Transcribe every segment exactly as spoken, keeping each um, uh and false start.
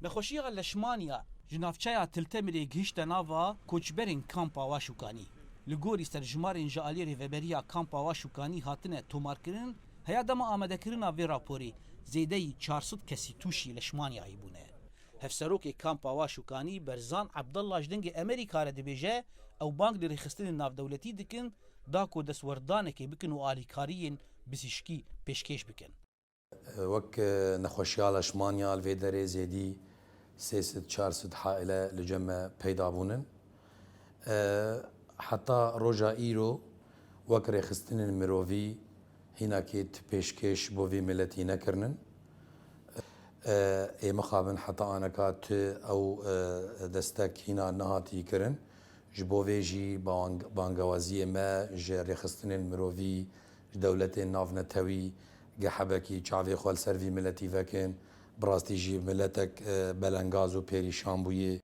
Nexweşiya leşmaniya ji navçeya Til Temirê gihişte nava koçberên Kampa Wa Şûkanî. Li gorî serjimarên ji aliyê Rêveberiya Kampa Wa Şûkanî hatine tomarkirin, heya dema amadekirina vê raporê zêdeyî çar sed kesî tûşî leşmaniyayê bûne. Hevserokê Kampa Wa Şûkanî Berzan Ebdullah ji Dengê Emerîka re dibêje, ew bang li rêxistinên navdewletî dikin, da ku destwerdanekê bikin û alîkariyên pizîşkî pêşkêş bikin. Wek, e, nexweşiya leşmaniya li vê derê zêdî sê sed çar sed haile li cem me peyda bûnin. E, heta roja îro wek rêxistinên mirovî hînakê ti pêşkêş bo vî miletî nekirinin. E, ê mixabin heta aneka ti ew, e, destek hîna nehatî kirin. Ji bo vê jî bang-, bangewaziyê me ji rêxistinên mirovî, ji dewletên navnetewî, gehebekî çavê xwe li ser vî miletî vekin. Bi rastî jî miletek, e, belengaz û pêrîşan bûye.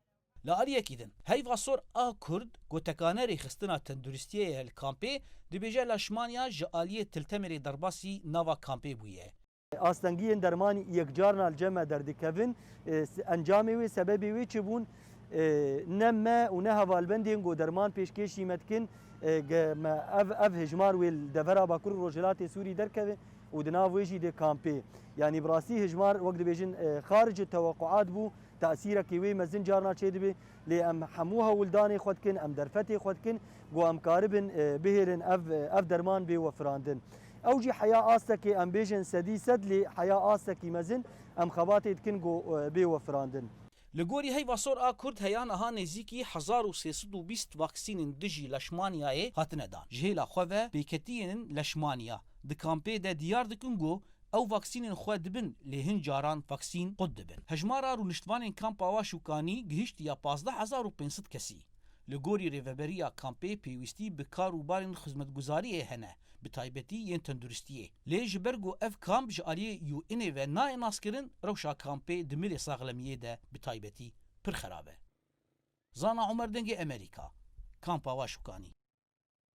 Li aliyekî din, Heyva Sor a Kurd, gotekane rêxistina tenduristiyê ye li kampê, dibêje leşmaniya ji aliyê Til Temirê derbasî nava kampê bûye. Astengiyên dermanî yekcarna li cem me derdikevin. E, s-, encamê wê, sebebê wê çi bûn? E, ne me û ne hevalbendên ku derman pêşkêşî me dikin, e, ge-, me ev, ev hejmar wê li devera Bakur û Rojhilatê Sûrî derkeve û di nav wê jî dê kampê. Yanî bi rastî hejmar, wek dibêjin, e, xarici tewequat bû. Tesîrekî wê mezin carna çêdibe, lê em hemû hewldanê xwe dikin, em derfetê xwe dikin, ku em karibin, e, bihêlin ev, ev derman bê wefirandin. Ew jî heya astekê, em bêjin sedî sed, lê heya astekî mezin em xebatê dikin ku, e, bê wefirandin. Li gorî Heyva Sor a Kurd, heya niha nêzîkî hezar û sê sed û bîst vaksînên dijî leşmaniyayê hatine dan. Ji hêla xwe ve pêketiyên leşmaniya di kampê de diyar dikin ku ew vaksînên xwe dibin, lê hin caran vaksîn qut dibin. Hejmara rûniştvanên kampa Wa Şûkanî gihiştiya pazdeh hezar û pênc sed kesî. Li gorî rêveberiya kampê pêwîstî bi kar û barên xizmetguzariyê hene, bi taybetî yên tenduristiyê. Lê ji ber ku ev kamp ji aliyê U N'ê ve nayê naskirin, rewşa kampê di milê saxlemiyê de bi taybetî pir xerab e. Zana Omer, Dengê Emerîka, Kampa Wa Şûkanî.